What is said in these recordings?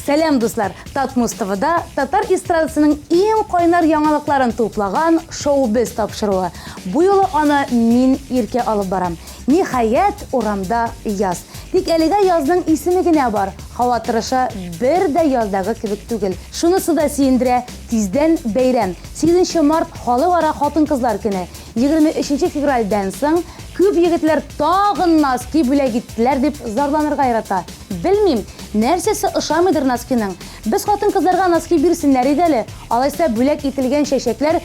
Сәлам, дуслар! Татмус ТВда татар эстрадасының иң кайнар яңалыкларын туплаган Шоу-без тапшыруы. Бу юлы аны мин, Иркә, алып барам. Ниһаять, урамда яз. Тик әлегә язның исеме генә бар. Һава торышы бер дә яздагы кебек түгел. Шунысы да сөендерә, тиздән бәйрәм. 8 март Халыкара хатын-кызлар көне. 23 февральдән соң күп егетләр тагын носки бүләк иттеләр дип зарланырга ярата. Белмим, нәрсәсе ошамыйдыр носкиның. Без хатын-кызларга носки бирсеннәр иде әле. Алайса бүләк ителгән чәчәкләр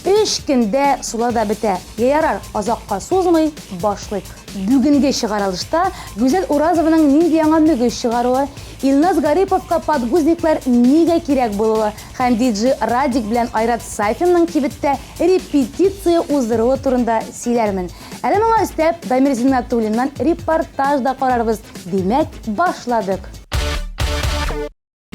өч көндә сула да бетә. Йә ярар, озакка сузмый, башлыйк. Бүгенге чыгарылышта Гүзәл Уразованың нинди яңа мөгез чыгаруы, Илназ Гариповка подгузниклар нигә кирәк булуы һәм диджей Радик белән Айрат Сафинның кибеттә репетиция уздыруы турында сөйләрмен. Әле моңа өстәп, Дамир Зиннәтуллиннан репортаж да карарбыз. Димәк, башладык!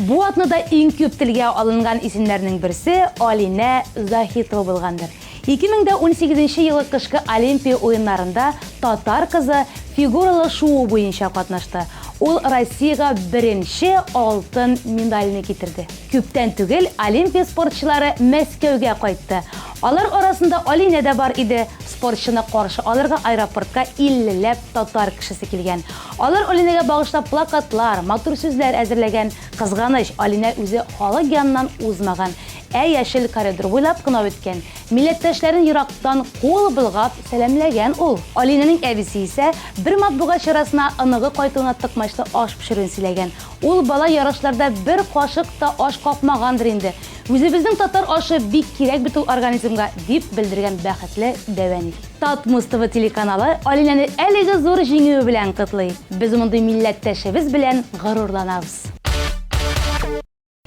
Бу атнада иң күп телгә алынган исемнәрнең берсе Алинә Заһитова булгандыр. 2018 елгы кышкы Олимпия уеннарында татар кызы фигуралы шуу буенча катнашты. Ул Россиягә беренче алтын медальне китерде. Күптән түгел Олимпия спортчылары Мәскәүгә кайтты. Алар арасында Алинә дә бар иде. Спортчыны каршы алырга аэропортка иллеләп татар кешесе килгән. Алар Алинәгә багышлап плакатлар, матур сүзләр әзерләгән. Кызганыч, Алинә үзе халык яныннан узмаган, ә яшел коридор буйлап кына үткән. Милләттәшләрен ерактан кул болгап сәламләгән ул. Алинәнең әбисе исә бер матбугат чарасына оныгы кайтуына токмачлы аш пешерүен сөйләгән. Ул бала ярышларда бер кашык та аш капмагандыр инде. Үзебезнең татар ашы бик кирәк бит ул организмга, дип белдергән бәхетле дәвәни. Татмуз-ТВ телеканалы Алинәне әлеге зур җиңүе белән котлый. Без мондый милләттәшебез белән горурланабыз.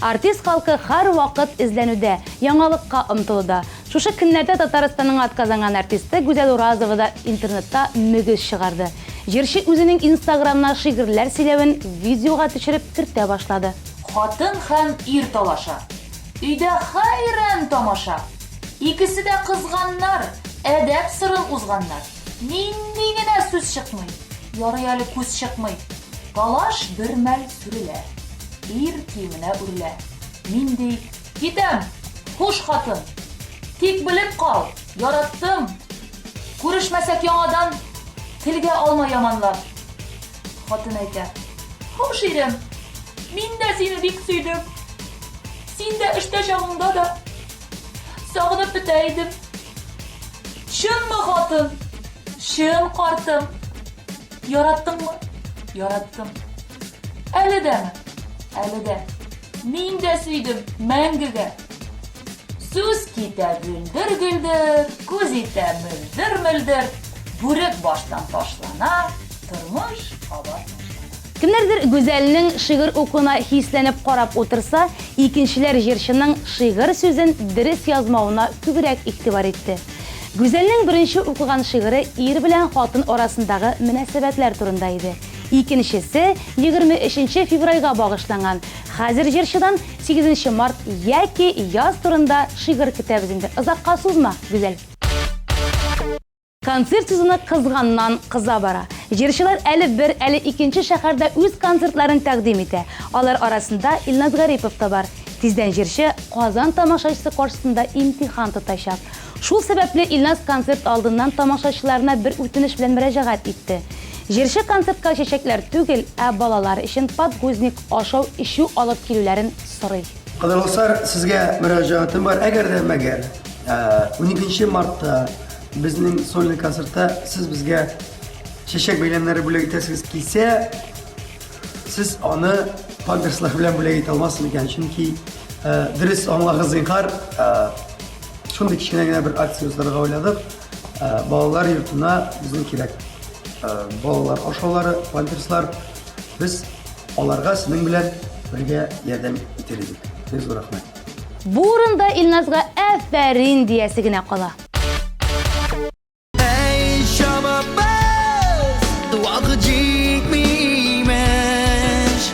Артист халкы һәрвакыт эзләнүдә, яңалыкка омтылуда. Шушы көннәрдә Татарстанның атказанган артисты Гүзәл Уразова да интернетта мөгез чыгарды. Җырчы үзенең инстаграмына шигырьләр сөйләвен видеога төшереп кертә башлады. Хатын һәм ир талаша. Өйдә хәйран тамаша. Икесе дә кызганнар, әдәп сырын узганнар. Нинди генә сүз чыкмый. Ярый әле күз чыкмый. Талаш бер мәл сүрелә. Ир киеменә үрелә. Мин ди, китәм, хуш, хатын. Тик белеп кал, яраттым. Күрешмәсәк яңадан, телгә алма яманлап. Хатын әйтә, хуш, ирем, мин дә сине бик сөйдем. Син дә эштә чагыңда да сагынып бетә идем. Чынмы, хатын? Чын, картым. Яраттыңмы? Яраттым. Әле дәме? Әле дә. Мин дә сөйдем, мәңгегә. Сүз китә гөлдер-гөлдер, күз итә мөлдер-мөлдер, бүрек баштан ташлана, тормыш кабат башлана. Кемнәрдер Гүзәлнең шигырь укуына хисләнеп карап утырса, икенчеләр җырчының шигырь сүзен дөрес язмавына күбрәк игътибар итте. Гүзәлнең беренче укыган шигыре ир белән хатын арасындагы мөнәсәбәтләр турында иде. Икенчесе, 23 нче февральгә багышланган. Хәзер җырчыдан 8 март яки яз турында шигырь көтәбез инде. Озакка сузма, Гүзәл. Концерт сезоны кызганнан кыза бара. Җырчылар әле бер, әле икенче шәһәрдә үз концертларын тәкъдим итә. Алар арасында Илназ Гарипов та бар. Тиздән җырчы Казан тамашачысы каршысында имтихан тотачак. Шул сәбәпле Илназ концерт алдыннан тамашачыларына бер үтенеч белән мөрәҗәгать итте. Җырчы концертка чәчәкләр түгел, ә балалар өчен подгузник, ашау-эчү алып килүләрен сорый. Кадерле дуслар, сезгә мөрәҗәгатем бар. Әгәр дә мәгәр 12 мартта безнең сольный концертта сез безгә чәчәк бәйләмнәре бүләк итәсегез килсә, сез аны памперслар белән бүләк итә алмассыз микән? Чөнки дөрес аңлагыз, зинһар, Шундый кечкенә генә бер акция уздырырга уйладык. Э, балалар йортына безнең кирәк. Э, балалар ашаулары, памперслар. Без аларга сезнең белән бергә ярдәм итәр идек. Бик зур рәхмәт. Бу урында Илназга афәрин диясе генә кала. Әй, чабабыз, вакыт җитми имеш.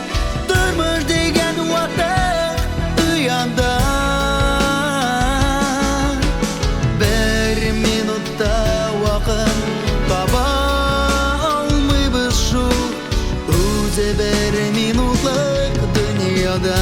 Тормыш дигән ватык өянда. Бер минутта вакыт таба алмыйбыз шул. Үзе бер минутлык дөньяда.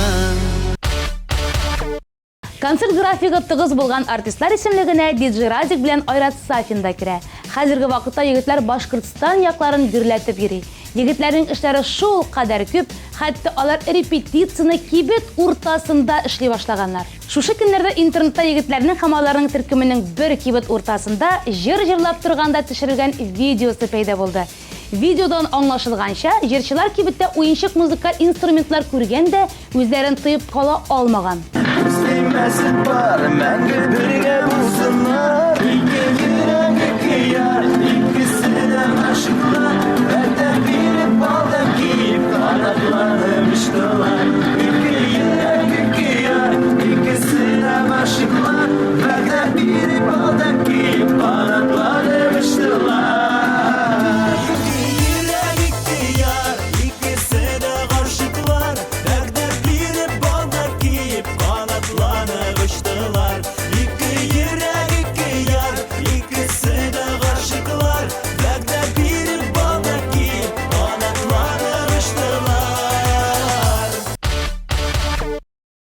Концерт графигы тыгыз булган артистлар исемлегенә DJ Радик белән Айрат Сафин да керә. Хәзерге вакытта егетләр Башкортстан якларын гөрләтеп йөри. Егетләрнең эшләре шул кадәр күп, хәтта алар репетицияне кибет уртасында эшли башлаганнар. Шушы көннәрдә интернетта егетләрнең һәм аларның төркеменең бер кибет уртасында җыр җырлап торганда төшерелгән видеосы пәйда булды. Видеодан аңлашылганча, җырчылар кибеттә уенчык музыкаль инструментлар күргән дә, үзләрен тыеп кала алмаган. Күз тимәсен бар, мәңге бергә булсыннар. Ике йөрәк, ике яр, икесе дә гашыйклар. Вәгъдә биреп, алда киеп, канатланып очтылар. Ике йөрәк, ике яр, икесе дә гашыйклар. Вәгъдә биреп, алда киеп, канатланып очтылар. Ике йөрәк, ике яр, икесе дә гашыйклар. Вәгъдә биреп, алда киеп, канатланып очтылар. Ике йөрәк, ике яр, икесе дә гашыйклар. Вәгъдә биреп, алда киеп, канатланып очтылар.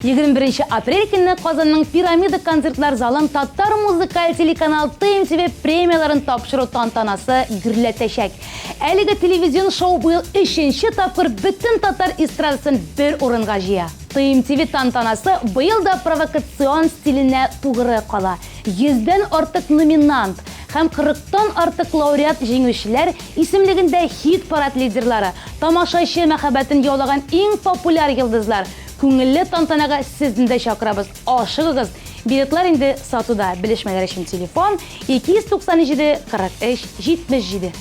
21 апрель көнне Казанның Пирамида концертлар залын татар музыкаль телеканал ТМТВ премияләрен тапшыру тантанасы гөрләтәчәк. Әлеге телевизион шоу быел өченче тапкыр бөтен татар эстрадасын бер урынга җыя. ТМТВ тантанасы быел да провокацион стиленә тугры кала. Йөздән артык номинант һәм кырыктан артык лауреат җиңүчеләр исемлегендә хит-парад лидерлары, тамашачы мәхәббәтен яулаган иң популяр йолдызлар. Күңелле тантанага сезне дә чакырабыз. Ашыгыгыз! Билетлар инде сатуда. Белешмәләр өчен телефон 297 43 77.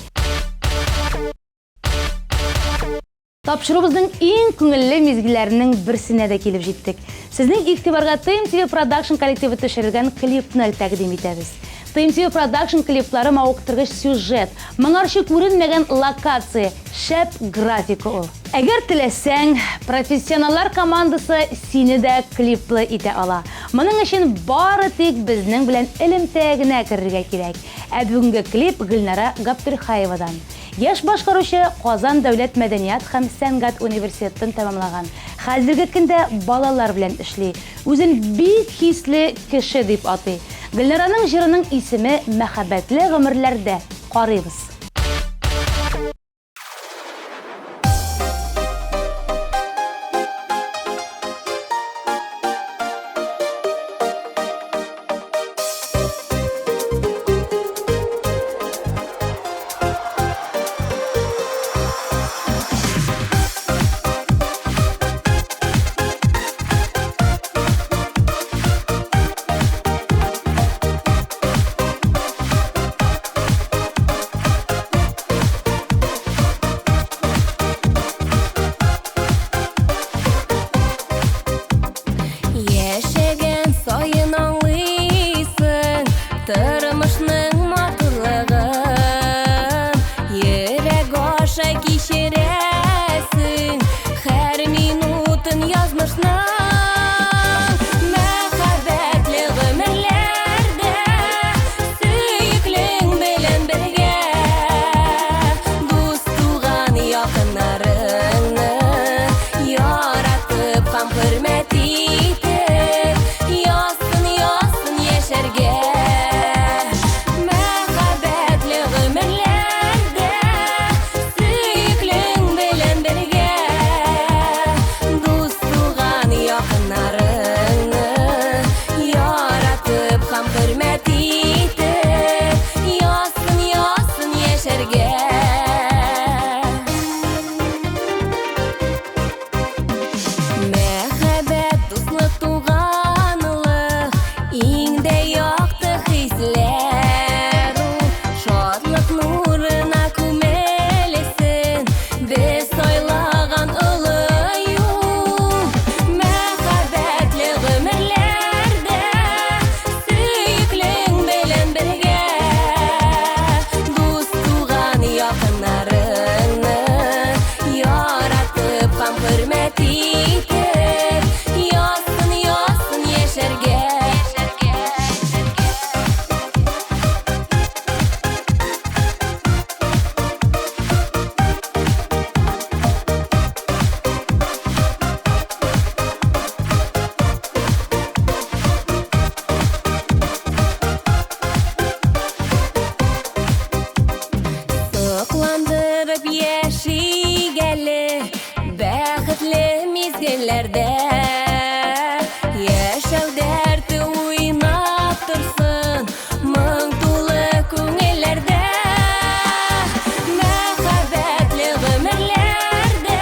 Тапшыруыбызның иң күңелле мизгелләренең берсенә дә килеп җиттек. Сезнең игътибарга TMTV Production коллективы төшерелгән клипны тәкъдим итәбез. TMTV Production клиплары мавыктыргыч сюжет, моңарчы күренмәгән локация, шәп графика ул. Әгәр теләсәң, профессионаллар командасы сине дә клиплы итә ала. Моның өчен бары тик безнең белән элемтәгә генә керергә кирәк. Ә бүгенге клип Гөлнара Габделхаевадан. Яшь башкаручы Казан дәүләт мәдәният һәм сәнгать университетын тәмамлаган. Хәзерге көндә балалар белән эшли. Үзен бик хисле кеше дип атый. Гөлнараның җырының исеме Мәхәббәтле гомерләрдә. Карыйбыз. Күңелләрдә яшәү дәрте уйнап торсын, моң тулы күңелләрдә. Мәхәббәтле гомерләрдә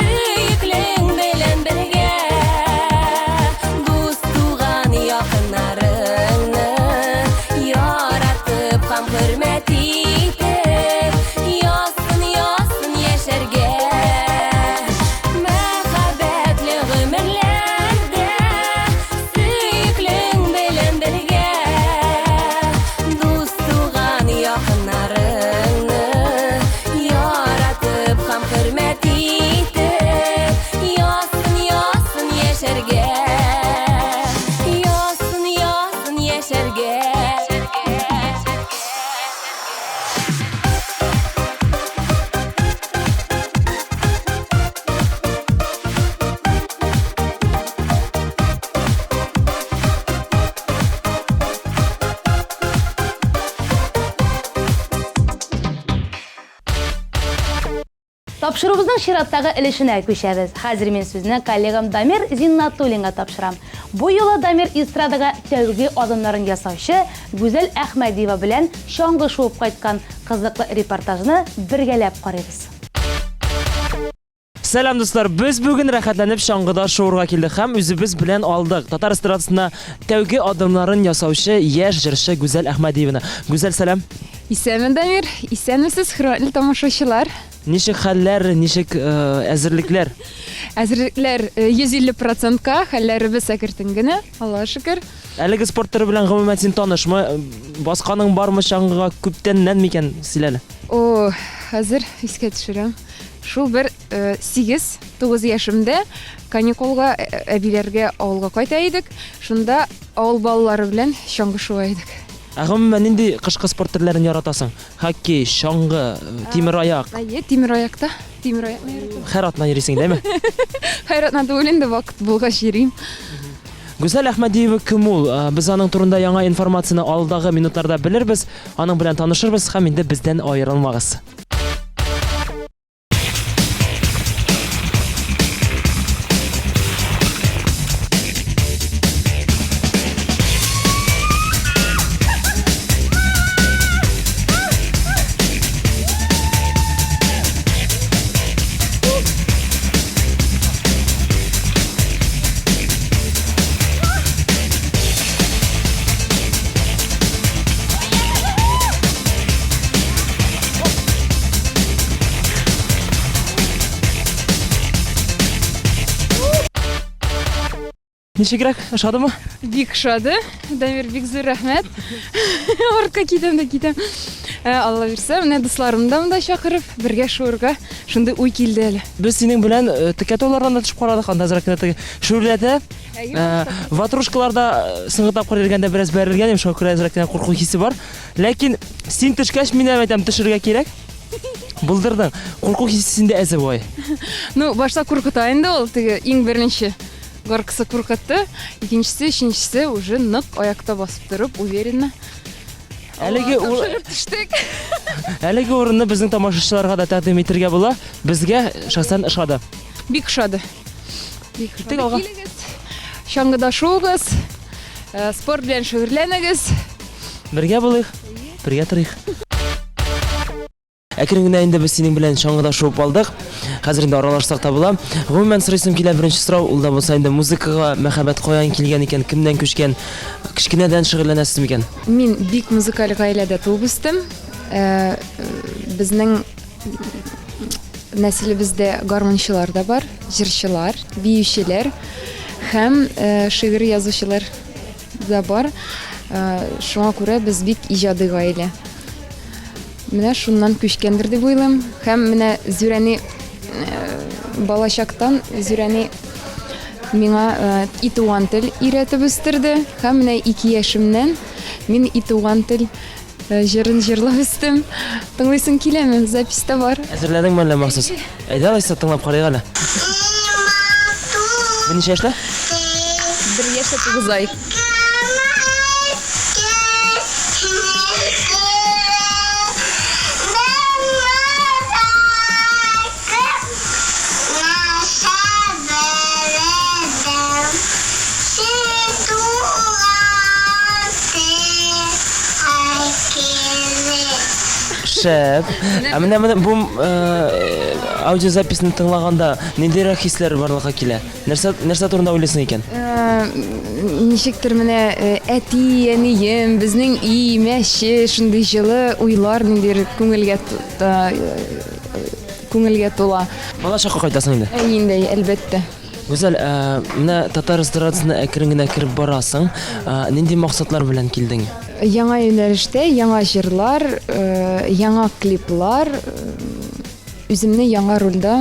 сөеклең белән бергә, дус туган якыннарыңны яратып һәм хөрмәт итеп, язсын, язсын яшәргә. Мәхәббәтле гомерләрдә сөеклең белән бергә, дус туган якыннарыңны яратып һәм хөрмәт итеп, язсын, язсын яшәргә. Язсын, язсын яшәргә. Тапшыруыбызның чираттагы өлешенә күчәбез. Хәзер мин сүзне коллегам Дамир Зиннатуллинга тапшырам. Бу юлы Дамир эстрадага тәүге адымнарын ясаучы Гүзәл Әхмәдиева белән чаңгы шуып кайткан кызыклы репортажны бергәләп карыйбыз. Сәлам, дуслар! Без бүген рәхәтләнеп чаңгыда шуырга килдек һәм үзебез белән алдык татар эстрадасына тәүге адымнарын ясаучы яшь җырчы Гүзәл Әхмәдиеваны. Гүзәл, сәлам! Исәнме, Дамир! Исәнмесез, хөрмәтле тамашачылар! Ничек хәлләр, ничек әзерлекләр? Әзерлекләр 150 процентка, хәлләребез әкертен генә, Аллага шөкер. Әлеге спорт төре белән гомумән син танышмы? Басканың бармы чаңгыга күптәннән микән? Сөйлә әле. О, хәзер искә төшерәм. Шул бер 8-9 яшемдә каникулга әбиләргә авылга кайта идек. Шунда авыл балалары белән чаңгы шуа идек. Ә гомумән нинди кышкы спорт төрләрен яратасың? Хоккей, чаңгы, тимер аяк. Әйе, тимер аякта. Тимер аякны яратам. Һәр атна йөрисең, дәме? Һәр атна түгел инде, вакыт булгач йөрим. Гүзәл Әхмәдиева кем ул? Без аның турында яңа информацияне алдагы минутларда белербез, аның белән танышырбыз һәм инде бездән аерылмагыз. Ничегрәк, ошадымы? Бик ошады. Дамир, бик зур рәхмәт. Артка китәм дә китәм. Ә, Алла бирсә, менә дусларымны да монда чакырып, бергә шуырга шундый уй килде әле. Без синең белән э, текә таулардан да төшеп карадык, анда әзрәк кенә теге шүрләтә. Э, ватрушкаларда э, соңгы тапкыр йөргәндә бераз бәрелгән идем, шуңа күрә әзрәк кенә курку хисе бар. Ләкин син төшкәч, мин әйтәм, төшергә кирәк. Булдырдың. Курку хисе синдә әзер бугай. Ну, башта куркыта инде ул, теге иң беренче горкасы куркытты. Икенчесе, өченчесе уже нык аякта басып торып, уверенно. Әлеге Тапшырып төштек. Әлеге урынны безнең тамашачыларга да тәкъдим итергә була. Безгә шәхсән ошады. Бик ошады. Бик Киттек алга. Килегез, чаңгыда шуыгыз, э, спорт белән шөгыльләнегез. Бергә булыйк, бергә торыйк. Әкрен генә инде без синең белән чаңгыда шуып алдык. Хәзер инде аралашсак та була. Гомумән сорыйсым килә, беренче сорау, ул да булса инде музыкага мәхәббәт каян килгән икән, кемнән күчкән? Кечкенәдән шөгыльләнәсез микән? Мин бик музыкаль гаиләдә туып үстем. Э, безнең нәселебездә гармунчылар да бар, җырчылар, биючеләр һәм э, шигырь язучылар да бар. Э, шуңа күрә без бик иҗади гаилә. Менә шуннан күчкәндер дип уйлыйм. Һәм менә Зүрәни э, балачактан Зүрәни миңа и туган тел өйрәтеп үстерде. Һәм менә 2 яшемнән мин и туган тел Җырын җырлап үстем. Тыңлыйсың киләме? Запись та бар. Әзерләдеңме әллә махсус? Әйдә алайса тыңлап карыйк әле. Бу ничә яшьтә? Бер яшь тә тугыз ай. Шәп. Ә менә менә бу э, аудиозаписьны тыңлаганда ниндирәк хисләр барлыкка килә? Нәрсә нәрсә турында уйлыйсың икән? Э, ничектер менә э, әти, әнием, безнең өй, мәче, шундый җылы уйлар ниндидер күңелгә күңелгә тула. Бала чакка кайтасың инде. Әйе инде, әлбәттә. Гүзәл, ә, менә татар эстрадасына әкрен генә кереп барасың. Ә, нинди максатлар белән килдең? Яңа юнәлештә яңа җырлар, э, яңа клиплар, үземне яңа рольдә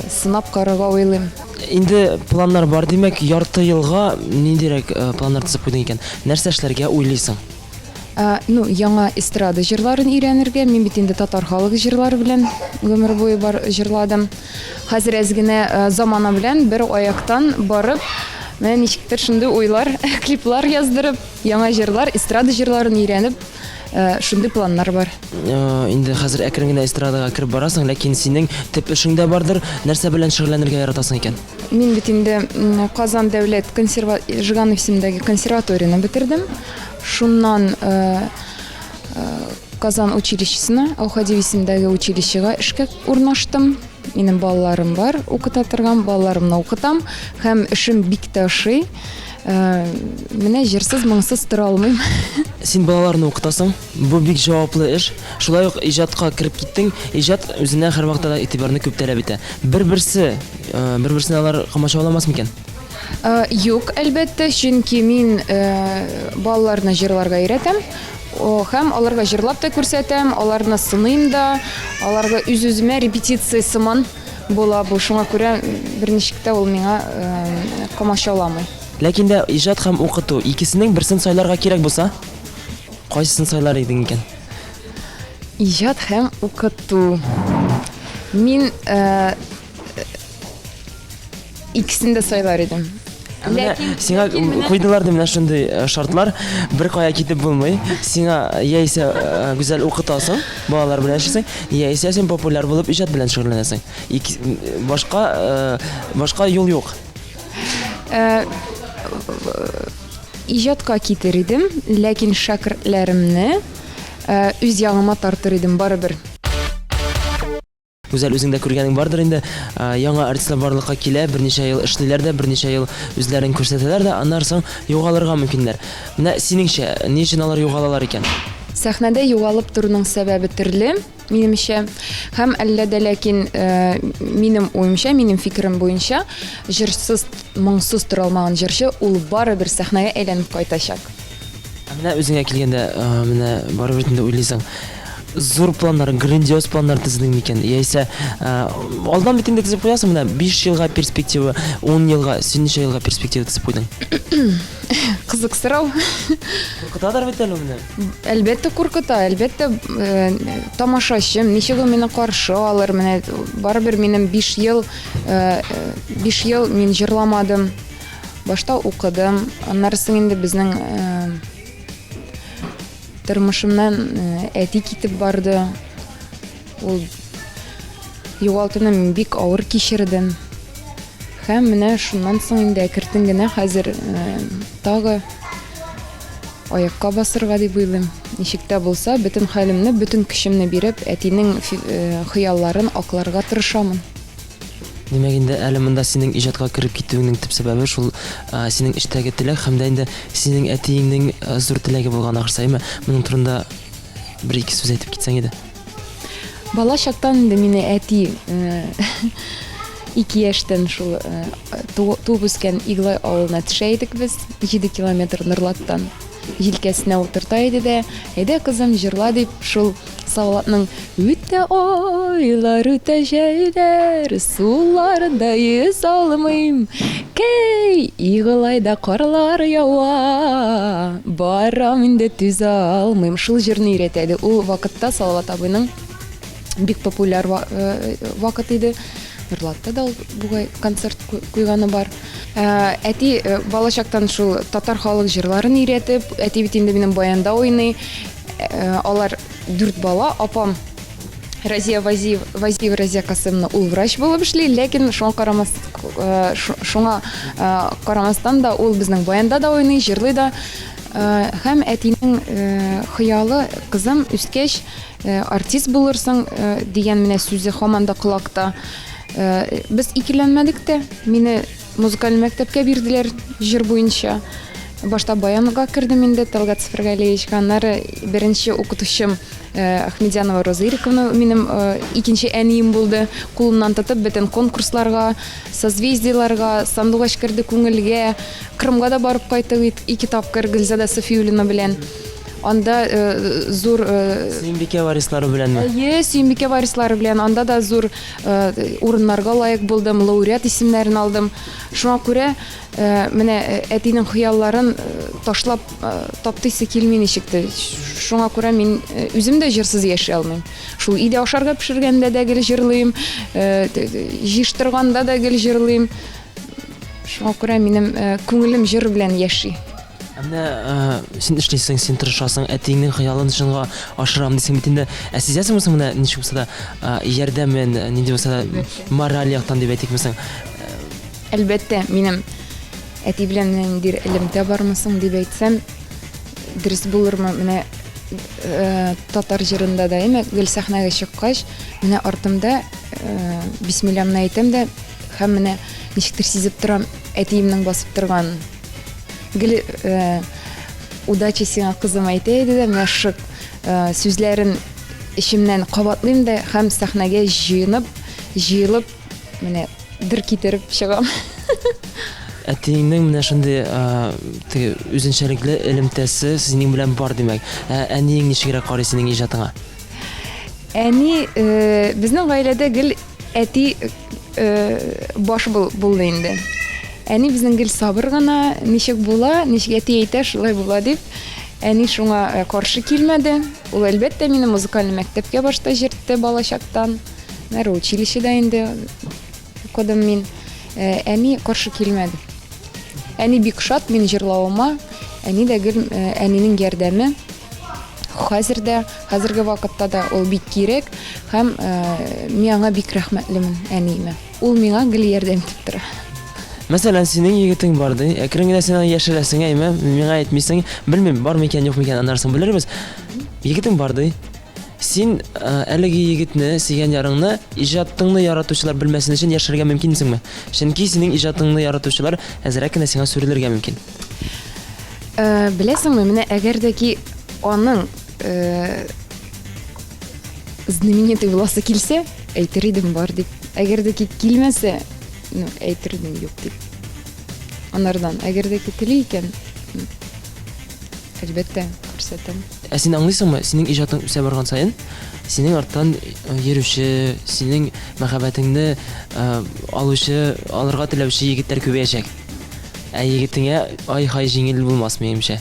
сынап карарга уйлыйм. Инде планнар бар, димәк, ярты елга ниндирәк планнар төзеп куйдың икән? Нәрсә эшләргә уйлыйсың? Ну, яңа эстрада җырларын өйрәнергә. Мин бит инде татар халык җырлары белән гомер буе бар җырладым. Хәзер әз генә замана белән бер аяктан барып, менә ничектер шундый уйлар, клиплар яздырып, яңа җырлар, эстрада җырларын өйрәнеп, шундый планнар бар. Инде хәзер әкрен генә эстрадага кереп барасың, ләкин синең төп эшең дә бардыр. Нәрсә белән шөгыльләнергә яратасың икән? Мин бит инде Казан дәүләт консерва Жиганов исемендәге консерваторияне бетердем. Шуннан Казан училищесына, Аухадиев исемендәге училищега эшкә урнаштым. Минем балаларым бар, укыта торган балаларымны укытам һәм эшем бик тә ошый. Менә җырсыз, моңсыз тора алмыйм. Син балаларны укытасың. Бу бик җаваплы эш. Шулай ук иҗатка кереп киттең. Иҗат үзенә һәрвакытта да игътибарны күп таләп итә. Бер-берсе, э, бер-берсенә алар комачауламас микән? Э, юк, әлбәттә, чөнки мин э, балаларны җырларга өйрәтәм. Һәм аларга җырлап та күрсәтәм, аларны сыныйм да, аларга үз-үземә репетиция сыман була бу. Шуңа күрә берничек тә ул миңа комачауламый. Ләкин дә иҗат һәм укыту икесенең берсен сайларга кирәк булса? Кайсысын сайлар идең икән? Иҗат һәм укыту. Мин э, икесен дә сайлар идем. Ләкин сиңа куйдылар ди менә шундый э, шартлар. Бер кая китеп булмый. Сиңа яисә э, гүзәл укытасың, балалар белән эшлисең, яисә син популяр булып иҗат белән шөгыльләнәсең. Башка башка юл юк. Иҗатка китер идем, ләкин шәкертләремне үз ягыма тартыр идем барыбер. Гүзәл, үзең дә күргәнең бардыр инде, яңа артистлар барлыкка килә, берничә ел эшлиләр дә, берничә ел үзләрен күрсәтәләр дә, аннары соң югалырга мөмкиннәр. Менә синеңчә, ни өчен алар югалалар икән? Сәхнәдә югалып торуның сәбәбе төрле. Минемчә, һәм әллә дә ләкин э, минем уемча, минем фикерем буенча, җырсыз, моңсыз тора алмаган җырчы ул барыбер сәхнәгә әйләнеп кайтачак. Ә менә үзеңә килгәндә, э, менә барыбер инде уйлыйсың, зур планнар, грандиоз планнар төзедең микән? Яисә э, алдан бит инде төзеп куясың, менә 5 елга перспектива, 10 елга, син ничә елга перспектива төзеп куйдың? Кызык сорау. Куркытадыр бит әле менә. Әлбәттә куркыта, әлбәттә э, тамашачым, ничек ул мине каршы алыр, менә барыбер минем 5 ел, 5 э, ел мин җырламадым. Башта укыдым, аннары соң инде безнең э, тормышымнан әти китеп барды. Ул югалтуны мин бик авыр кичердем. Һәм менә шуннан соң инде әкертен генә хәзер тагы аякка басырга дип уйлыйм. Ничек тә булса, бөтен хәлемне, бөтен көчемне биреп, әтинең хыялларын акларга тырышамын. Димәк, инде әле монда синең иҗатка кереп китүеңнең төп сәбәбе шул синең эчтәге теләк һәм дә инде синең әтиеңнең зур теләге булган ахрысы, әйме? Моның турында бер-ике сүз әйтеп китсәң иде. Бала чактан инде мине әти ике яшьтән шул туып үскән Иглай авылына төшә идек без, 7 километр Норлаттан. Җилкәсенә утырта иде дә, әйдә кызым, җырла дип, шул Салаватның Үтә айлар, үтә җәйләр, суларында йөз алмыйм. Кәй, Иглайда карлар ява, барам инде түзә алмыйм. Шул җырны өйрәтә иде. Ул вакытта Салават абыйның бик популяр э, вакыт иде. Нурлатта да ул бугай концерт куйганы бар. Э, әти э, балачактан шул татар халык җырларын өйрәтеп, әти бит инде минем баянда уйный. Алар дүрт бала, апам Разия Вазиева, Вазиева Разия Касымовна ул врач булып эшли, ләкин шуңа карамас, шуңа карамастан да ул безнең баянда да уйный, җырлый да. Һәм әтинең хыялы, кызым, үскәч, артист булырсың, дигән менә сүзе һаман да колакта. Без икеләнмәдек тә. Мине музыкаль мәктәпкә бирделәр җыр буенча. Башта баянга кердем инде, Талгат Сафаргалиевичка. Аннары беренче укытучым Ахмедянова Роза Ирековна минем икенче әнием булды. Кулымнан тотып бөтен конкурсларга, созвездиеларга, Сандугач керде күңелгә, Крымга да барып кайттык ике тапкыр Гөлзада Софиуллина белән. Анда э, зур э, Сөембикә варислары беләнме? Әйе, Сөембикә варислары белән. Анда да зур э, урыннарга лаек булдым, лауреат исемнәрен алдым. Шуңа күрә менә әтинең хыялларын ташлап таптыйсы килми ничек тә. Шуңа күрә мин үзем дә җырсыз яши алмыйм. Шул өйдә ашарга пешергәндә дә гел җырлыйм, җыештырганда да гел җырлыйм. Шуңа күрә минем күңелем җыр белән яши. Ә менә син эшлисең, син тырышасың, әтиеңнең хыялын чынга ашырам дисең бит инде. Ә сизәсеңме соң менә ничек булса да ярдәмен, нинди булса да мораль яктан дип әйтикме соң? Әлбәттә, минем әти белән ниндидер элемтә бармы соң дип әйтсәм, дөрес булырмы? Менә татар җырында да, әйме, гел сәхнәгә чыккач, менә артымда бисмилламны әйтәм дә, һәм менә ничектер сизеп торам, әтиемнең басып торганын. Гел э, удачи сиңа кызым әйтә иде дә, менә шушы э, сүзләрен эчемнән кабатлыйм да һәм сәхнәгә җыенып, җыелып, менә дер китереп чыгам. Әтиеңнең менә шундый э, теге үзенчәлекле элемтәсе синең белән бар димәк. Ә әниең ничегрәк карый синең иҗатыңа? Әни, э, безнең гаиләдә гел Әти баш булды инде. Әни безнең гел сабыр гына, ничек була, ничек әти әйтә, шулай була дип. Әни шуңа каршы килмәде. Ул әлбәттә мине музыкальный мәктәпкә башта җыртты балачактан. Аннары училищеда инде укыдым мин. Әни каршы килмәде. Әни бик шат мин җырлавыма. Әни дә гел әнинең ярдәме. Хәзер дә, хәзерге вакытта да ул бик кирәк һәм мин аңа бик рәхмәтлемен, әниемә. Ул миңа гел ярдәм итеп тора. Мәсәлән, синең егетең бар ди, әкрен генә син аны яшерәсең, әйме, миңа әйтмисең, белмим, бар микән, юк микән, аннары соң белербез. Егетең бар ди. Син әлеге егетне, сөйгән ярыңны, иҗатыңны яратучылар белмәсен өчен яшерергә мөмкинсеңме? Чөнки синең иҗатыңны яратучылар әзрәк кенә сиңа сүрелергә мөмкин. Э, беләсеңме, менә әгәр дә ки аның э, знаменитый буласы килсә, әйтер идем бар дип. Әгәр дә ки килмәсә, ну, әйтер идем юк дип. Анардан, әгәр дә ки тели икән, әлбәттә, күрсәтәм. Ә син аңлыйсыңмы, синең иҗатың үсә барган саен, синең арттан э, йөрүче, синең мәхәббәтеңне алучы, алырга теләүче егетләр күбәячәк. Ә егетеңә ай-һай җиңел булмас, минемчә.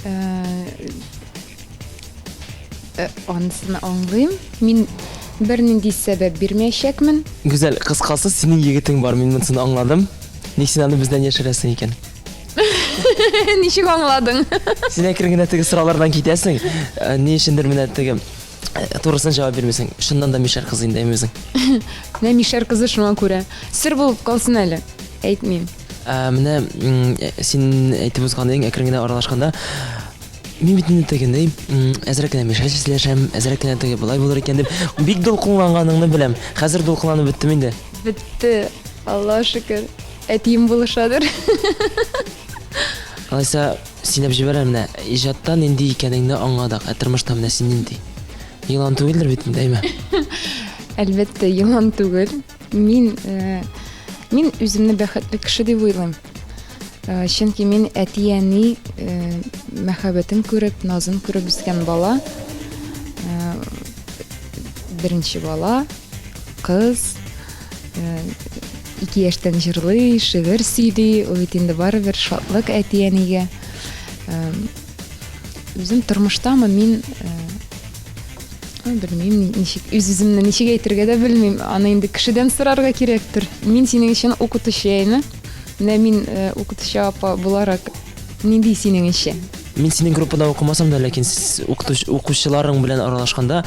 Э, э, анысын аңлыйм. Мин бернинди сәбәп бирмәячәкмен. Гүзәл, кыскасы, синең егетең бар, мин монысын аңладым. Ник син аны бездән яшерәсең икән? Ничек аңладың? Син әкрен генә теге сораулардан китәсең. Э, ни өчендер менә теге Э, турысын җавап бирмисең. Чыннан да мишәр кызы инде үзең. Менә мишәр кызы шуңа күрә. Сер булып калсын әле. Әйтмим. Ә, менә э, син әйтеп узган идең, әкрен генә аралашканда, мин бит инде тегендәй, әзрәк кенә мишәрчә сөйләшәм, әзрәк кенә теге болай булыр икән дип, бик дулкынланганыңны беләм. Хәзер дулкынланып беттем инде. Бетте. Аллаһ шөкер. Әтием булышадыр. Алайса, Сөйләп җибәр әле менә, иҗатта нинди икәнеңне аңладык, ә тормышта менә син нинди? Елан түгелдер бит инде, әйме? Әлбәттә, елан түгел. Мин, э, мин үземне бәхетле кеше дип уйлыйм. Э, чөнки мин әти-әни э, мәхәббәтен күреп, назын күреп үскән бала. Э, беренче бала, кыз. Ике яшьтән җырлый, шигырь сөйли, ул бит инде барыбер шатлык әти-әнигә. Үзем тормыштамы мин белмим, ничек үз-үземне ничек әйтергә дә белмим. Аны инде кешедән сорарга кирәктер. Мин синең өчен укытучы, әйме? Менә мин укытучы апа буларак нинди синең өчен? Мин синең группада укымасам да, ләкин укучыларың белән аралашканда,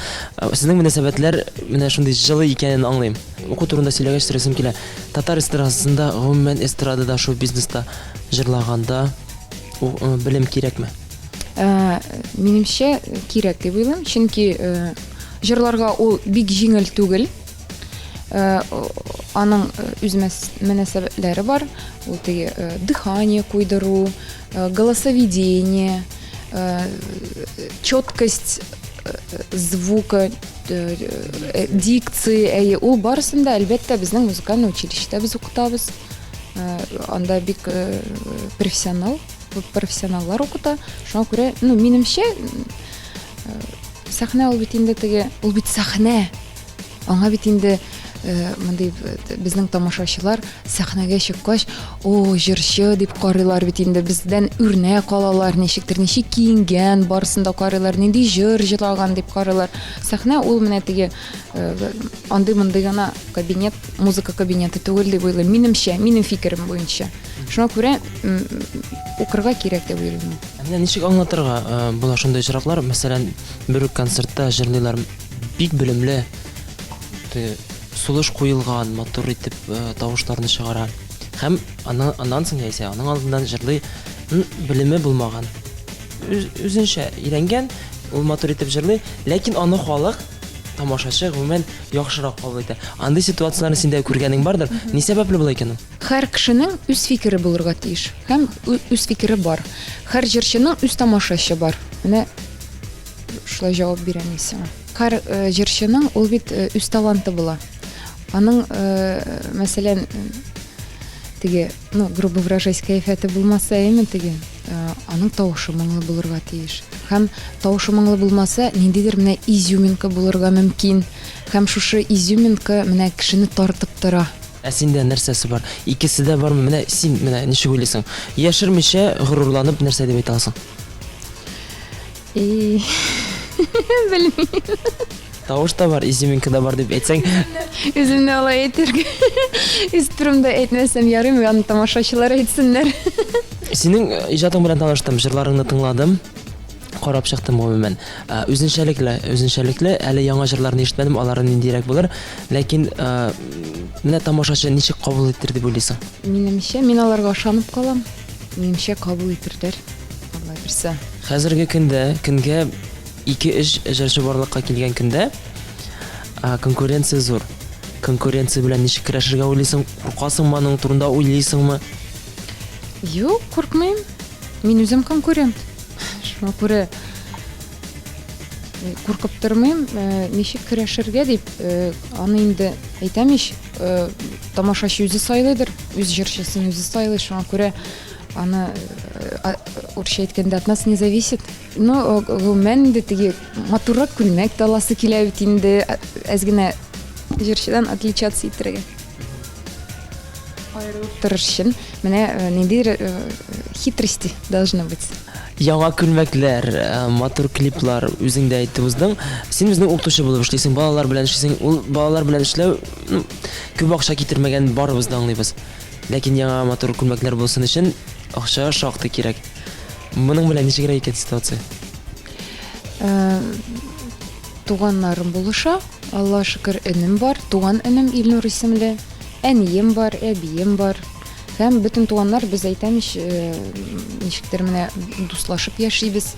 сезнең мөнәсәбәтләр менә шундый җылы икәнен аңлыйм. Уку турында сөйләгәч сорыйсым килә. Татар эстрадасында, гомумән эстрадада, шоу-бизнеста җырлаганда белем кирәкме? Минемчә, кирәк дип уйлыйм, чөнки җырларга ул бик җиңел түгел. Аның үз мөнәсәбәтләре бар. Ул теге дыхание куйдыру, голосоведение, четкость звука, дикции, әйе, ул барысын да, әлбәттә, безнең музыкальный училищеда без укытабыз. Анда бик профессионал, профессионаллар укыта. Шуңа күрә, ну, минемчә, сәхнә ул бит инде теге, ул бит сәхнә. Аңа бит инде э, мондый э, безнең тамашачылар сәхнәгә чыккач, о, җырчы дип карыйлар бит инде, бездән үрнәк алалар, ничектер, ничек киенгән, барысын да карыйлар, нинди җыр җырлаган дип карыйлар. Сәхнә ул менә теге э, андый-мондый гына кабинет, музыка кабинеты түгел дип уйлыйм. Минемчә, минем фикерем буенча. Шуңа күрә укырга кирәк дип уйлыйм. Ә менә ничек аңлатырга була шундый очраклар? Мәсәлән, бер үк концертта җырлыйлар Бик белемле, сулыш куелган, матур итеп э, тавышларны чыгара. Һәм аннан соң яисә аның алдыннан җырлый, белеме булмаган. Үз, үзенчә өйрәнгән, ул матур итеп җырлый, ләкин аны халык тамашачы гомумән яхшырак кабул итә. Андый ситуацияләрне син дә күргәнең бардыр. Ни сәбәпле болай икән ул? Һәр кешенең үз фикере булырга тиеш һәм үз фикере бар. Һәр җырчының үз тамашачы бар. Менә Шулай җавап бирәм мин сиңа. Һәр э, җырчының ул бит э, үз таланты була. Аның, э, мәсәлән, теге, ну, грубо выражаясь, кәефәте булмаса, әйме теге, аның тавышы моңлы булырга тиеш. Һәм тавышы моңлы булмаса, ниндидер менә изюминка булырга мөмкин. Һәм шушы изюминка менә кешене тартып тора. Ә синдә нәрсәсе бар? Икесе дә бармы? Менә син менә ничек уйлыйсың? Яшермичә, горурланып нәрсә дип әйтә аласың? И, белмим. Тавыш та бар, изюминка да бар дип әйтсәң. Үземне алай әйтергә. Үз турымда әйтмәсәм ярыймы, аны тамашачылар әйтсеннәр. Синең э, иҗатың белән таныштым, җырларыңны тыңладым, карап чыктым гомумән. Э, үзенчәлекле, үзенчәлекле, әле яңа җырларны ишетмәдем, алары ниндирәк булыр. Ләкин э, менә тамашачы ничек кабул итер дип уйлыйсың? Минемчә, мин аларга ышанып калам. Минемчә, кабул итерләр. Алла бирсә. Хәзерге көндә, көнгә ике-өч җырчы барлыкка килгән көндә конкуренция зур. Конкуренция белән ничек көрәшергә уйлыйсың? Куркасыңмы аның турында уйлыйсыңмы? Юк, куркмыйм. Мин үзем конкурент. Шуңа күрә куркып тормыйм. Э, ничек көрәшергә дип, э, аны инде әйтәм ич, э, тамашачы үзе сайлыйдыр, үз җырчысын үзе сайлый. Шуңа күрә Аны урысча әйткәндә от нас не зависит. Ну, гомумән инде теге матуррак күлмәк тә аласы килә бит инде, әз генә җырчыдан отличаться итәргә. Аерылып торыр өчен менә ниндидер хитрости должны быть. Яңа күлмәкләр, матур клиплар, үзең дә әйтеп уздың. Син безнең укытучы булып эшлисең, балалар белән эшлисең. Ул балалар белән эшләү күп акча китермәгәнен барыбыз да аңлыйбыз. Ләкин яңа матур күлмәкләр булсын өчен акча шактый кирәк. Моның белән ничегрәк икән ситуация? Э, туганнарым булыша. Алла шөкер, энем бар, туган энем Илнур исемле. Әнием бар, әбием бар. Һәм бөтен туганнар без әйтәм ич, э, ничектер менә дуслашып яшибез.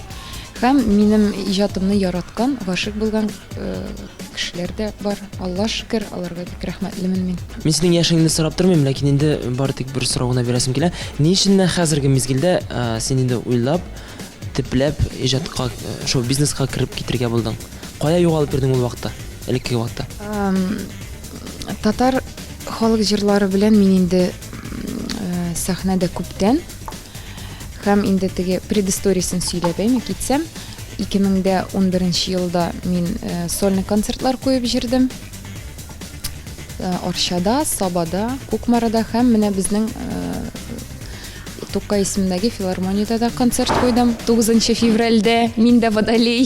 Һәм минем иҗатымны яраткан, гашыйк булган э, кешеләр дә бар. Алла шөкер, аларга бик рәхмәтлемен мин. Мин синең яшеңне сорап тормыйм, ләкин инде бары тик бер сорау гына бирәсем килә. Ни өчен менә хәзерге мизгелдә э, син инде уйлап, төпләп иҗатка, э, шоу-бизнеска кереп китергә булдың? Кая югалып йөрдең ул вакытта, элеккеге вакытта? Татар халык җырлары белән мин инде сәхнәдә күптән. Һәм инде теге предысториясен сөйләп әйме китсәм, 2011 елда мин э, сольный концертлар куеп җырдым. Э, Арчада, Сабада, Кукмарада һәм менә безнең э, Тукай исемендәге филармониядә дә концерт куйдым. 9 февральдә мин дә водолей.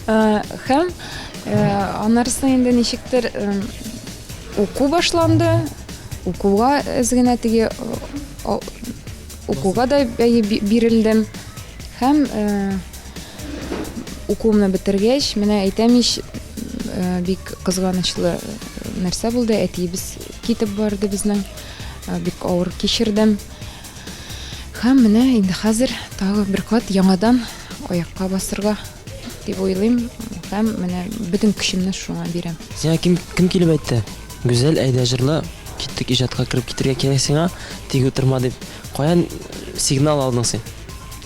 Һәм аннары инде ничектер уку башланды. Укуга әз генә теге укуга да бирелдем. Һәм укуымны бетергәч, менә әйтәм ич, бик кызганычлы нәрсә булды. Әтиебез китеп барды безнең. Бик авыр кичердем. Һәм менә инде хәзер тагы бер кат яңадан аякка басырга дип уйлыйм һәм менә бөтен көчемне шуңа бирәм. Сиңа кем, кем килеп әйтте? Гүзәл, әйдә җырла, киттек иҗатка кереп китергә кирәк сиңа, тик утырма дип. Каян сигнал алдың син?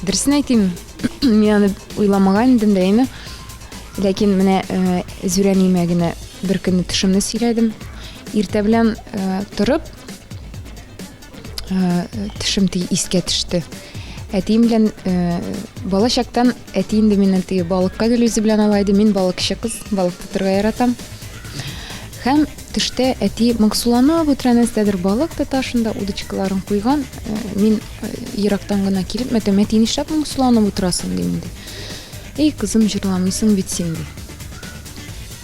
Дөресен әйтим, мин аны уйламаган идем дә инде. Ләкин менә э, Зүрәниемә генә бер көнне төшемне сөйләдем. Иртә белән э, торып, э, төшем теге искә төште. Әтием белән э, бала чактан әти инде мине теге балыкка гел үзе белән ала иде. Мин балыкчы кыз, балык тотырга яратам. Һәм төштә әти моңсуланып утыра нәрсәдер балык тота, шунда удочкаларын куйган. Э, мин э, ерактан гына килеп, мәтәм, әти нишләп моңсуланып утырасың дим инде. Эй, кызым, җырламыйсың бит син ди.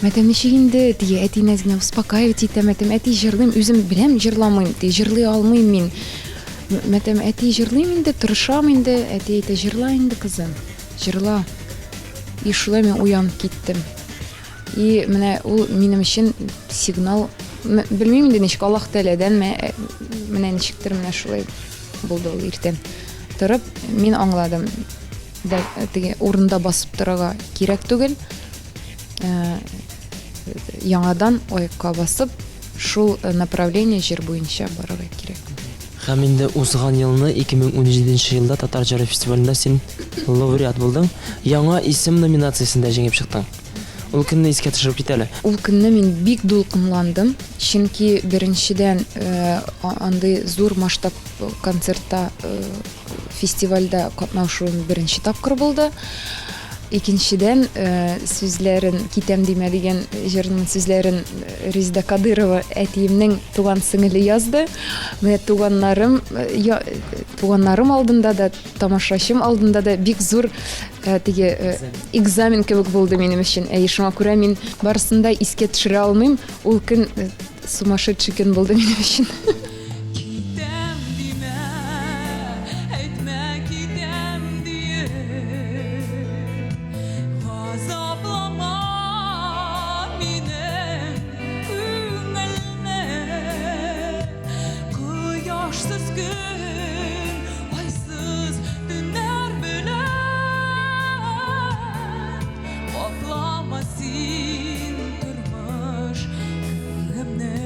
Мәтәм, ничек инде, ди, әти нәз генә успокаивать итә, мәтәм, әти җырлыйм, үзем беләм, җырламыйм, ди, җырлый алмыйм мин. Мәтәм, әти җырлыйм инде, тырышам инде, әти әйтә, җырла инде, кызым, җырла. И шулай мин уянып киттем. И менә ул минем өчен сигнал, белмим инде ничек, Аллаһ Тәгаләдәнме, э, менә ничектер менә шулай булды ул иртән. Торып, мин аңладым, да, теге урында басып торырга кирәк түгел. Э, яңадан аякка басып, шул э, направление җыр буенча барырга кирәк. Һәм инде узган елны, 2017 елда Татар җыры фестивалендә син лауреат булдың. Яңа исем номинациясендә җиңеп чыктың. Ул көнне искә төшереп кит әле. Ул көнне мин бик дулкынландым, чөнки беренчедән э, андый зур масштаб концертта, э, фестивальдә катнашуым беренче тапкыр булды. Икенчедән, э, сүзләрен Китәм димә дигән җырның сүзләрен Резеда Кадырова әтиемнең туган сеңеле язды. Менә туганнарым, туганнарым алдында да, тамашачым алдында да бик зур э, теге э, экзамен кебек булды минем өчен. Әйе, шуңа күрә мин барысын да искә төшерә алмыйм. Ул көн э, сумасшедший көн булды минем өчен. Китәм димә, әйтмә китәм диеп, Газаплама минем күңелне. Кояшсыз көн, айсыз төннәр белән Каплама син тормыш күңелемне.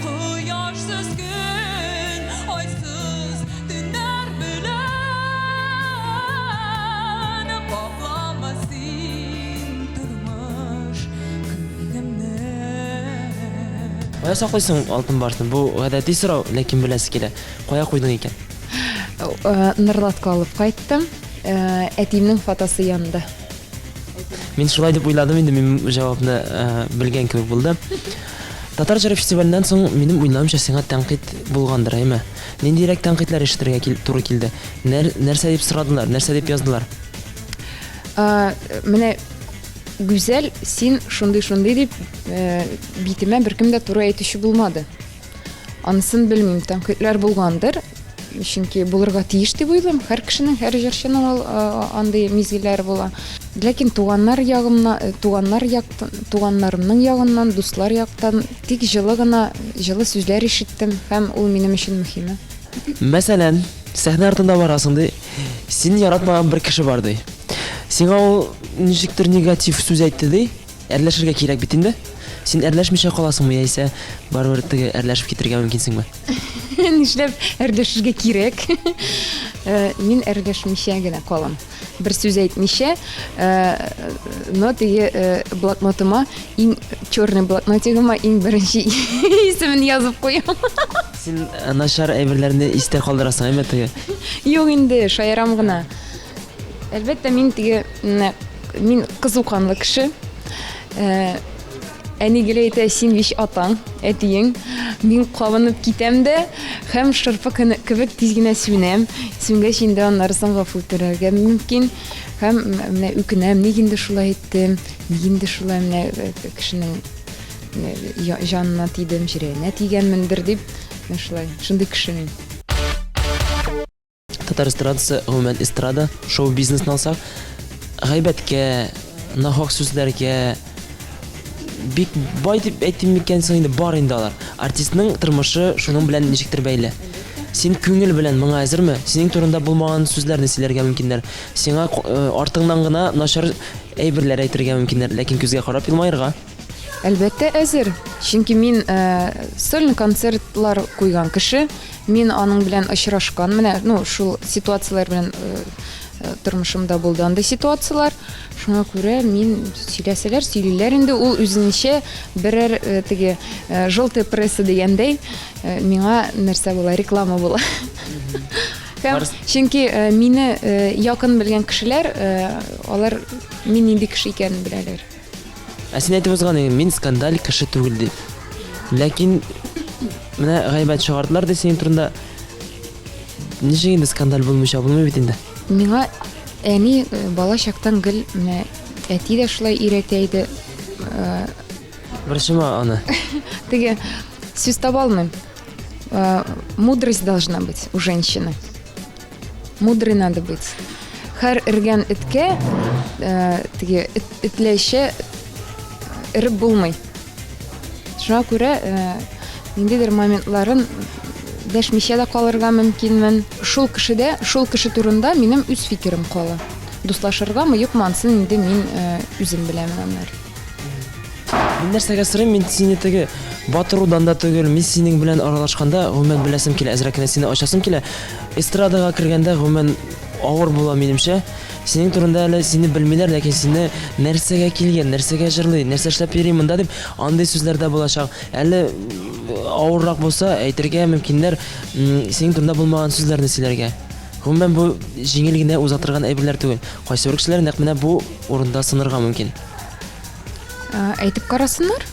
Кояшсыз көн, айсыз төннәр белән Каплама син тормыш күңелемне. Кая саклыйсың алтын барсны? Бу гадәти сорау, ләкин беләсе килә. Кая куйдың икән? Э, Нырлатка алып кайттым. Э, әтиемнең фотосы янында. Мин шулай дип уйладым инде, мин җавапны э, белгән кебек булды. Татар җыры фестиваленнән соң, минем уйлавымча, сиңа тәнкыйть булгандыр, әйме? Ниндирәк тәнкыйтьләр ишетергә кил, туры килде? Нәр, нәрсә дип сорадылар, нәрсә дип яздылар? Ә, менә Гүзәл, син шундый-шундый дип, э, битемә беркем дә туры әйтүче булмады. Анысын белмим, тәнкыйтьләр булгандыр. Чөнки булырга тиеш дип уйлыйм. Һәр кешенең, һәр җырчының ул андый мизгелләре була. Ләкин туганнар ягымна, э, туганнар як, туганнарымның ягыннан, дуслар яктан тик җылы гына, җылы сүзләр ишеттем һәм ул минем өчен мөһиме. Мәсәлән, сәхнә артында барасың ди, син яратмаган бер кеше бар ди. Сиңа ул ничектер негатив сүз әйтте ди. Әрләшергә кирәк бит инде. Син әрләшмичә каласыңмы яисә барыбер теге әрләшеп китергә мөмкинсеңме? Нишләп әрләшергә кирәк? Э, мин әрләшмичә генә калам. Бер сүз әйтмичә, э, но теге э, блокнотыма иң черный блокнотигыма иң беренче исемен язып куям. Син начар әйберләрне истә калдырасың, әйме теге? Юк инде, шаярам гына. Әлбәттә, мин теге мин кызу канлы кеше. Э, әни гел әйтә, син бич атаң, әтиең. Мин кабынып китәм дә һәм шырпы кебек тиз генә сүнәм. Сүнгәч инде аннары соң гафу үтерергә мөмкин. Һәм менә үкенәм, ник инде шулай иттем, ник инде шулай менә э, кешенең җанына тидем, җирәнә тигәнмендер дип, менә шулай, шундый кеше мин. Татар эстрадасы, гомумән эстрада, шоу-бизнесны алсак, гайбәткә, нахак сүзләргә бик бай дип әйтим микән соң инде, бар инде алар. Артистның тормышы шуның белән ничектер бәйле. Син күңел белән моңа әзерме? Синең турында булмаган сүзләрне сөйләргә мөмкиннәр. Сиңа артыңнан гына начар әйберләр әйтергә мөмкиннәр, ләкин күзгә карап елмаерга. Әлбәттә, әзер. Чөнки мин сольный концертлар куйган кеше, мин аның белән очрашкан, менә, ну, шул ситуацияләр белән тормышымда булды андый ситуацияләр. Шуңа күрә мин сөйләсәләр, сөйлиләр инде, ул үзенчә берәр теге желтая пресса дигәндәй, миңа нәрсә була, реклама була. Һәм чөнки мине якын белгән кешеләр, алар мин нинди кеше икәнен беләләр. Ә син әйтеп узган идең, мин скандаль кеше түгел дип. Ләкин менә гайбәт чыгардылар ди синең турында. Ничек инде скандаль булмыйча булмый бит инде. Миңа әни бала чактан гел менә әти дә шулай өйрәтә иде. Борчыма аны. Теге сүз таба алмыйм. Мудрость должна быть у женщины. Мудрый надо быть. Һәр өргән эткә э, теге эт, этләчә өреп булмый. Шуңа күрә э, ниндидер моментларын дәшмичә дә калырга мөмкинмен. Шул кешедә, шул кеше турында минем үз фикерем кала. Дуслашыргамы, юкмы, ансын инде мин э, үзем беләмен аннары. Мин нәрсәгә сорыйм, мин сине теге батырудан да түгел, мин синең белән аралашканда, гомумән, беләсем килә, әзрәк кенә сине ачасым килә. Эстрадага кергәндә, гомумән, авыр була минемчә. Синең турында әле сине белмиләр, ләкин сине нәрсәгә килгән, нәрсәгә җырлый, нәрсә эшләп йөри монда дип, андый сүзләр дә булачак. Әле авыррак булса, әйтергә мөмкиннәр, синең турында булмаган сүзләрне сөйләргә. Гомумән, бу җиңел генә уза торган әйберләр түгел. Кайсыбер кешеләр нәкъ менә бу урында сынырга мөмкин. Әйтеп карасыннар.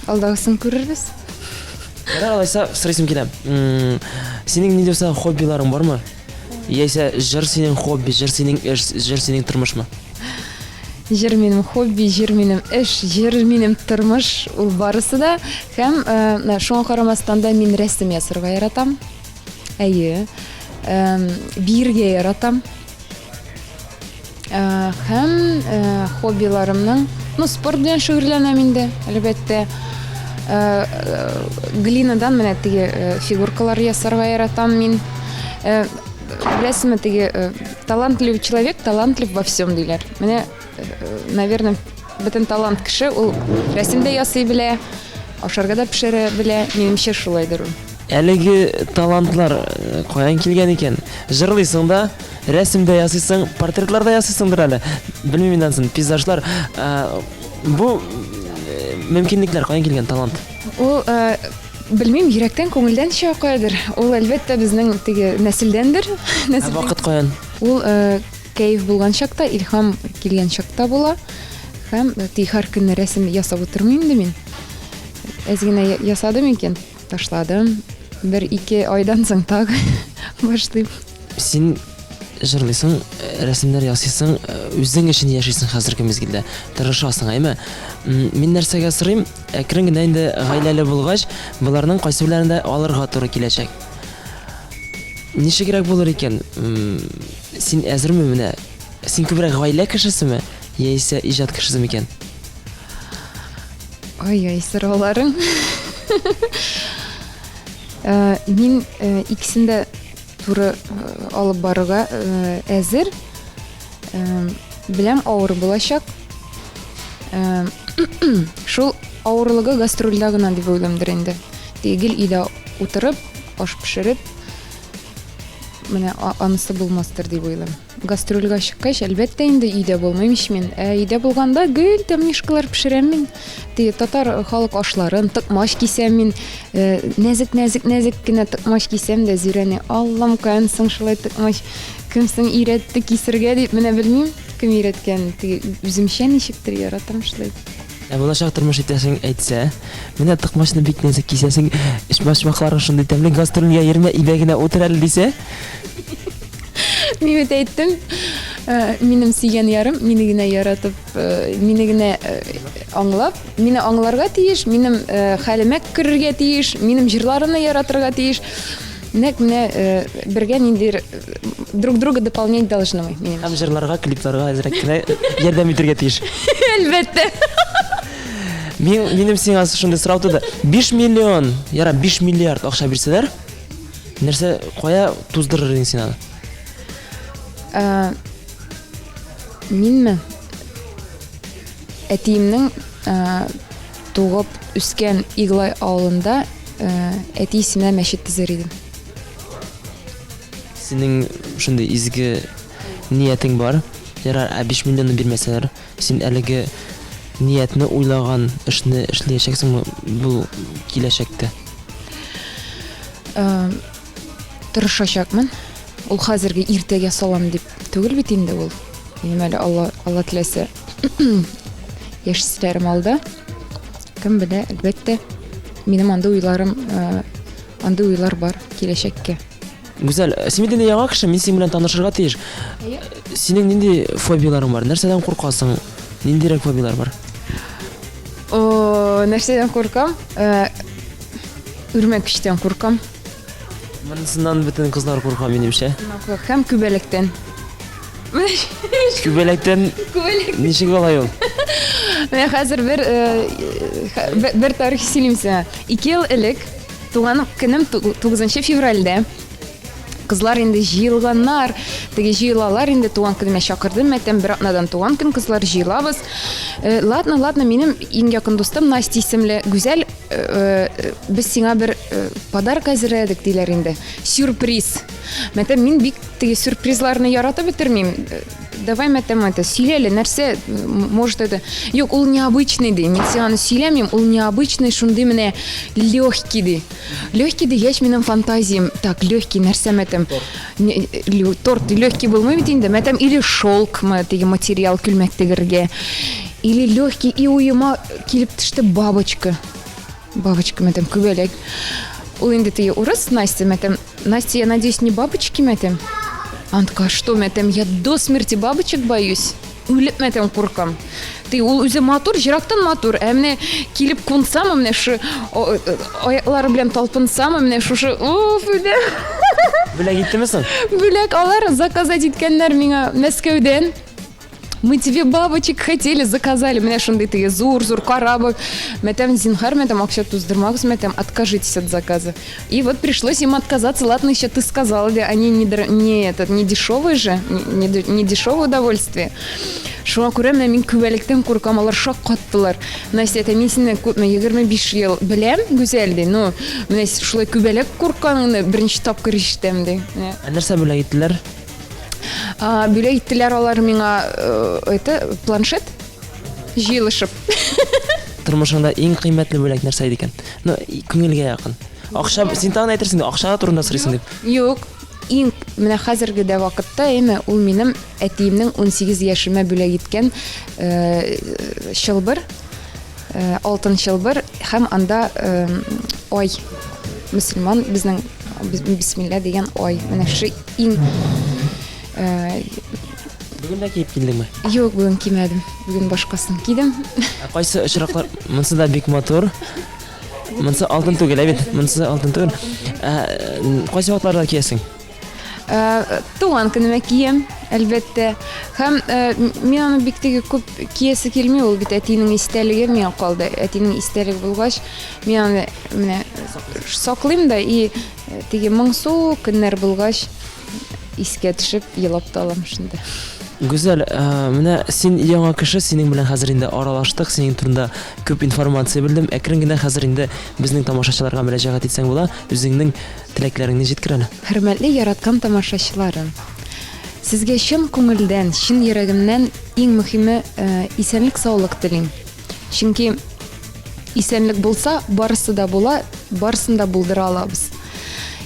Алдагысын күрербез. Ярар, алайса сорыйсым килә. Синең нинди булса хоббиларың бармы? Яисә җыр синең хобби, җыр синең эш, җыр синең тормышмы? Җыр минем хобби, җыр минем эш, җыр минем тормыш, ул барысы да. Һәм э, шуңа карамастан да мин рәсем ясарга яратам. Әйе. Биергә яратам. Э, һәм э, хоббиларымның, ну, спорт белән шөгыльләнәм инде, әлбәттә. Э, глинадан менә теге фигуркалар ясарга яратам мин. Беләсезме, теге талантливый человек талантлив во всем диләр. Менә, наверное, бөтен талант кеше ул рәсем дә ясый белә, ашарга да пешерә белә. Минемчә, шулайдыр ул. Әлеге талантлар каян килгән икән? Җырлыйсың да, Рәсем дә ясыйсың, портретлар да ясыйсыңдыр әле. Белмим инде анысын, пейзажлар. Бу мөмкинлекләр каян килгән талант? Ул белмим, йөрәктән, күңелдән чыга каядыр. Ул әлбәттә безнең теге нәселдәндер. Ә вакыт каян? Ул кәеф булган чакта, илһам килгән чакта була. Һәм тик һәр көнне рәсем ясап утырмыйм инде мин. Әз генә ясадым икән, ташладым. Бер-ике айдан соң тагы башлыйм. Син җырлыйсың, рәсемнәр ясыйсың, үзең өчен яшисең хәзерге мизгелдә. Тырышасың, әйме? Мин нәрсәгә сорыйм? Әкрен генә инде гаиләле булгач, боларның кайсыберләрен дә алырга туры киләчәк. Ничегрәк булыр икән? Син әзерме менә? Син күбрәк гаилә кешесеме, яисә иҗат кешесе микән? Ай-ай, сорауларың. Мин икесен дә туры алып барырга әзер. Беләм, авыр булачак. Шул авырлыгы гастрольдә гына дип уйлыймдыр инде. Гел өйдә утырып, аш пешереп, менә анысы булмастыр дип уйлыйм. Гастрольгә чыккач, әлбәттә инде өйдә булмыйм ич мин. Ә өйдә булганда гел тәмнишкалар пешерәм мин. Теге татар халык ашларын, токмач кисәм мин. Э, нәзек, нәзек, нәзек кенә токмач кисәм дә Зирәне, Аллам, каян соң шулай токмач? Кем соң өйрәтте кисергә дип, менә белмим, кем өйрәткән. Теге үземчә ничектер яратам шулай. Ә булачак тормыш иптәшең әйтсә, менә токмачны бик нәзек кисәсең, өчпочмакларың шундый тәмле, гастрольгә йөрмә, өйдә генә утыр әле дисә? Мин бит әйттем, э, минем сөйгән ярым мине генә яратып, э, мине генә э, аңлап, мине аңларга тиеш, минем хәлемә керергә тиеш, минем җырларымны яратырга тиеш. Нәкъ менә бергә ниндидер друг друга дополнять должны мы. Минем. Һәм җырларга, клипларга әзрәк кенә ярдәм итәргә тиеш. Әлбәттә. Мин, минем сиңа шундый сорау туды. 5 миллион, яра 5 миллиард акча бирсәләр, Нәрсә, кая туздырыр идең син аны? Ә, минме? Әтиемнең ә, туып үскән Иглай авылында ә, әти исеменә мәчет төзер идем. Синең шундый изге ниятең бар. Ярар, ә 5 миллионны бирмәсәләр, син әлеге ниятне уйлаган эшне эшләячәксеңме бу киләчәктә? Ә, тырышачакмын. Ул хәзерге иртәгә салам дип түгел бит инде ул. Минем әле Алла, Алла теләсә яшиселәрем алда. Кем белә, әлбәттә, минем андый уйларым, э, андый уйлар бар киләчәккә. Гүзәл, син бит инде яңа кеше, мин синең белән танышырга тиеш. Синең нинди фобияларың бар? Нәрсәдән куркасың? Ниндирәк фобиялар бар? О, нәрсәдән куркам? Э, Үрмәкүчтән куркам. Монысыннан бөтен кызлар курка, минемчә. Һәм күбәләктән. Күбәләктән Күбәләк. ничек алай ул? Менә хәзер бер э, бер тарих сөйлим сиңа. Ике ел элек туган көнем 9 февральдә. Кызлар инде җыелганнар, теге җыелалар инде туган көнемә чакырдым, мәтәм бер атнадан туган көн, кызлар җыелабыз. Э, ладно, ладно, минем иң якын дустым Настя исемле Гүзәл, э, э, без сиңа бер подарок әзерләдек диләр инде. Сюрприз. Мәтәм мин бик теге сюрпризларны яратып бетермим. Давай, мәтәм, это сөйлә әле, нәрсә, может это. Юк, ул необычный ди. Мин сиңа аны сөйләмим, ул необычный, шундый менә легкий ди. Легкий дигәч, минем фантазиям, так, легкий нәрсә мәтәм. Торт легкий булмый бит инде, мәтәм или шелкмы, теге материал күлмәк тегергә. Или легкий, и уема килеп төште бабочка. Бабочка, мәтәм, күбәләк. Ул инде теге урыс Настя, мәтәм, Настя, я надеюсь, не бабочки, мәтәм? Она такая, что, мәтәм, я до смерти бабочек боюсь. Үлеп мәтәм куркам. Ты ул үзе матур, җырактан матур. Ә менә килеп кунсамы, менә шу аяклары белән талпынсамы, менә шушы, уф, үләм. Бүләк иттеме соң? Бүләк алар заказать иткәннәр миңа Мәскәүдән. Мы тебе бабочек хотели, заказали. Менә шундый теге зур-зур корабль. Мәтәм, зинһар, мәтәм, акча туздырмагыз, мәтәм, откажитесь от заказа. И вот пришлось им отказаться. Ладно, еще ты сказала, да, они не, не, этот, не дешевые же, не, не, не дешевое удовольствие. Шуңа күрә менә мин күбәлектән куркам, алар шаккаттылар. Настя, әйтә, мин синнән күпме, 25 ел беләм, Гүзәл, ди. Ну, менә шулай күбәләк куркканыңны беренче тапкыр ишетәм, ди. Ә нәрсә бүләк иттеләр? Бүләк иттеләр алар миңа э, это планшет җыелышып. Тормышыңда иң кыйммәтле бүләк нәрсә иде икән? Ну, күңелгә якын. Акча, син тагын әйтерсең, акча турында сорыйсың дип. Юк. Иң менә хәзерге дә вакытта, әйме, ул минем әтиемнең 18 яшемә бүләк иткән э, чылбыр, э, алтын чылбыр һәм анда э, ай мөселман безнең бисмилла дигән ай. Менә шушы иң э, Бүген дә киеп килдеңме? Юк, бүген кимәдем. Бүген башкасын кидем. Ә кайсы очраклар? Монысы да бик матур. Монысы алтын түгел, ә бит? Монысы алтын түгел. Ә, кайсы вакытларда киясең? Ә, туган көнемә киям, әлбәттә. Һәм ә, мин аны бик теге күп киясе килми, ул бит әтинең истәлеге миңа калды. Әтинең истәлеге булгач, мин аны менә саклыйм да и Теге моңсу көннәр булгач, искә төшеп, елап та алам шунда. Гүзәл, менә син яңа кеше, синең белән хәзер инде аралаштык, синең турында күп информация белдем. Әкрен генә хәзер инде безнең тамашачыларга мөрәҗәгать итсәң була, үзеңнең теләкләреңне җиткер әле. Хөрмәтле яраткан тамашачыларым! Сезгә чын күңелдән, чын йөрәгемнән иң мөһиме исәнлек-саулык телим. Чөнки исәнлек булса, барысы да була, барысын да булдыра алабыз.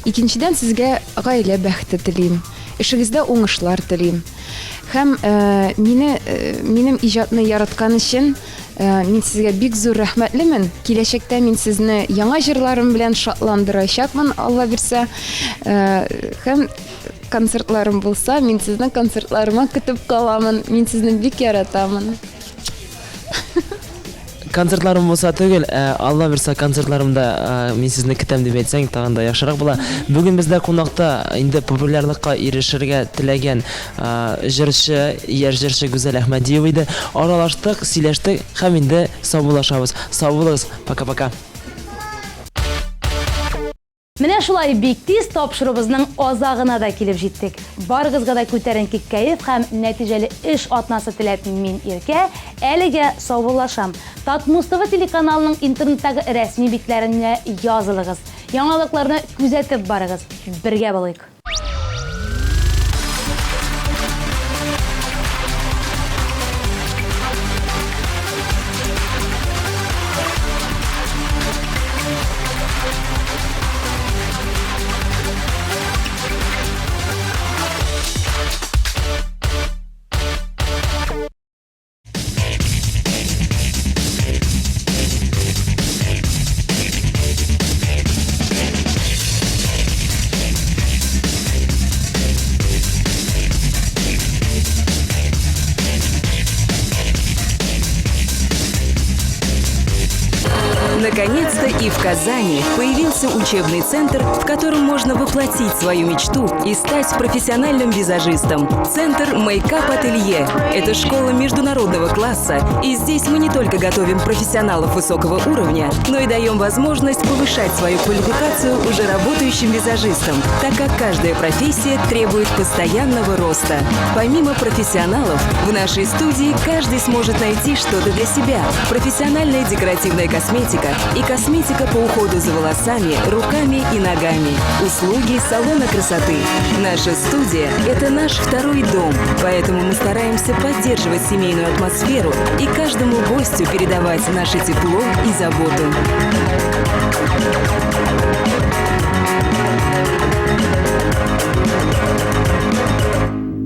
Икенчедән, сезгә гаилә бәхете телим, эшегездә уңышлар телим. Һәм э, мине, э, минем иҗатны яраткан өчен э, мин сезгә бик зур рәхмәтлемен. Киләчәктә мин сезне яңа җырларым белән шатландырачакмын, Алла бирсә. Э, һәм концертларым булса, мин сезне концертларыма көтеп каламын. Мин сезне бик яратамын. Концертларым булса түгел, ә Алла бирсә концертларымда мин сезне көтәм дип әйтсәң, тагын да яхшырак була. Бүген бездә кунакта инде популярлыкка ирешергә теләгән җырчы, яшь җырчы Гүзәл Әхмәдиева иде. Аралаштык, сөйләштек һәм инде саубуллашабыз. Сау булыгыз, пока-пока. Менә шулай бик тиз тапшыруыбызның азагына да килеп җиттек. Барыгызга да күтәренке кәеф һәм нәтиҗәле эш атнасы теләп мин Иркә, әлегә саубуллашам. Татмуз-ТВ телеканалының интернеттагы рәсми битләренә язылыгыз. Яңалыкларны күзәтеп барыгыз. Бергә булыйк! Наконец-то и в Казани появился учебный центр, в котором можно воплотить свою мечту и стать профессиональным визажистом. Центр Мейкап Ателье – это школа международного класса, и здесь мы не только готовим профессионалов высокого уровня, но и даем возможность повышать свою квалификацию уже работающим визажистам, так как каждая профессия требует постоянного роста. Помимо профессионалов, в нашей студии каждый сможет найти что-то для себя. Профессиональная декоративная косметика и косметика по уходу за волосами, руками и ногами. Услуги салона красоты. Наша студия – это наш второй дом, поэтому мы стараемся поддерживать семейную атмосферу и каждому гостю передавать наше тепло и заботу.